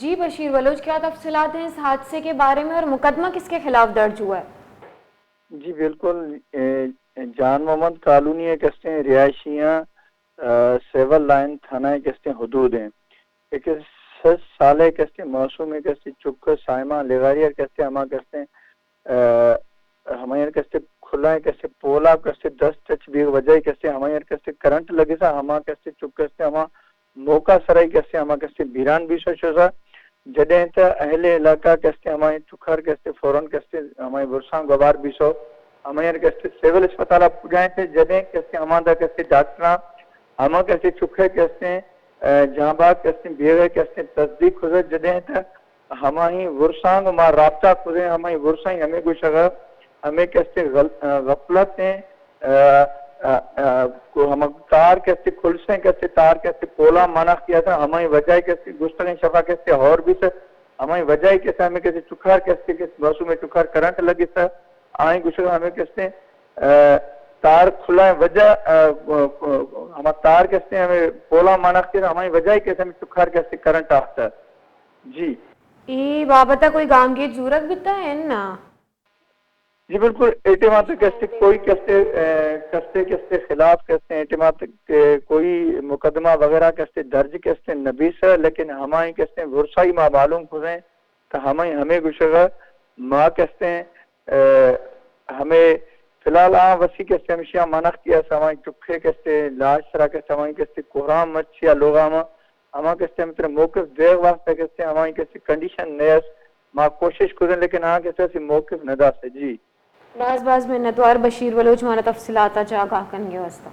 جی بشیر بلوچ، کیا تفصیلات ہیں اس حادثے کے بارے میں اور مقدمہ کس کے خلاف درج ہوا ہے؟ جی بالکل، اے، جان محمد کالونی ءِ کستیں رہائشی آں، آ، سول لائن تھانہ ءِ کستیں حدود ہیں۔ ایک شش سالے کستیں معصومیں کستیں چک سائمہ لغاری ءَ کستیں ہما کستیں، آ، ہمایان کستیں کھلائیں کستیں پولا کستیں دست تچ بے وجہ کستیں ہمایان کستیں کرنٹ لگسا ہما کستیں چک کستیں ہما موقع سرائی کستیں ہما کستیں بیران بیسا شسا۔ جدیں تہ اہل علاقہ کستیں ہمائیں چکھر کستیں فوراً کستیں ہمائیں برساں گوار بیسو۔ ہمایان کستیں سول اسپتال ءَ پجائیں تہ جدیں کستیں ہماندا کستیں ڈاکٹراں ہما کستیں چکھے کستیں، آ، جانباگ کستیں بیغے کستیں تصدیق کھزا جدیں تہ ہماہی ورسانگ ما رابطہ کھزیں ہماہی ورساں ہمیں گوشگا ہمیں کستیں غل-، آ، غفلت ہیں، آ، آ، آ، کو ہم تار کستیں کھلسیں کستیں تار کستیں پولا منخ کیا تھا ہماہی وجہ کستیں گشتگیں شفا کستیں ہور بیت ہماہی وجہ کستیں ہمیں کستیں چکھار کستیں کستیں معصوم چکھار کرنٹ لگی تھا آئیں گوشگا ہمیں کستیں، آ، تار کھلائیں وجہ، آ، ہما تار کستیں ہمیں پولا منخ کیا تھا ہماہی وجہ کستیں ہمیں چکھار کستیں کرنٹ آختا۔ جی۔ اے بابت ءَ کوئی گامگیج زورگ بیتگ انت نا؟ جی بالکل، اے ٹیم ءَ تو کستے کوئی کستے، اے، کستے، کستے خلاف کستے اے ٹیم ءَ تو کہ کوئی مقدمہ وغیرہ کستے درج کستے نہ بیسا، لیکن ہمائی کستے ورسائی ما معلوم کھزیں تو ہمائی ہمیں گوشگا ما کستے، اے، ہمیں فی الحال آ وسی کستے ہمشی منخ کیا سا ہمائی چکھے کستے لاش سرا کستے ہمائی کستے کوہرام مچ یا لوگا ما ہما کستے ہم تر موقف دیگ واسطہ کستے ہمائی کستے کنڈیشن نیس ما کوشش کھزیں لیکن آ کستے سی موقف نہ داستے۔ جی۔ باز باز منتوار بشیر بلوچ مارا تفصیلات ءَ چہ آگاہ کنگے واسطہ۔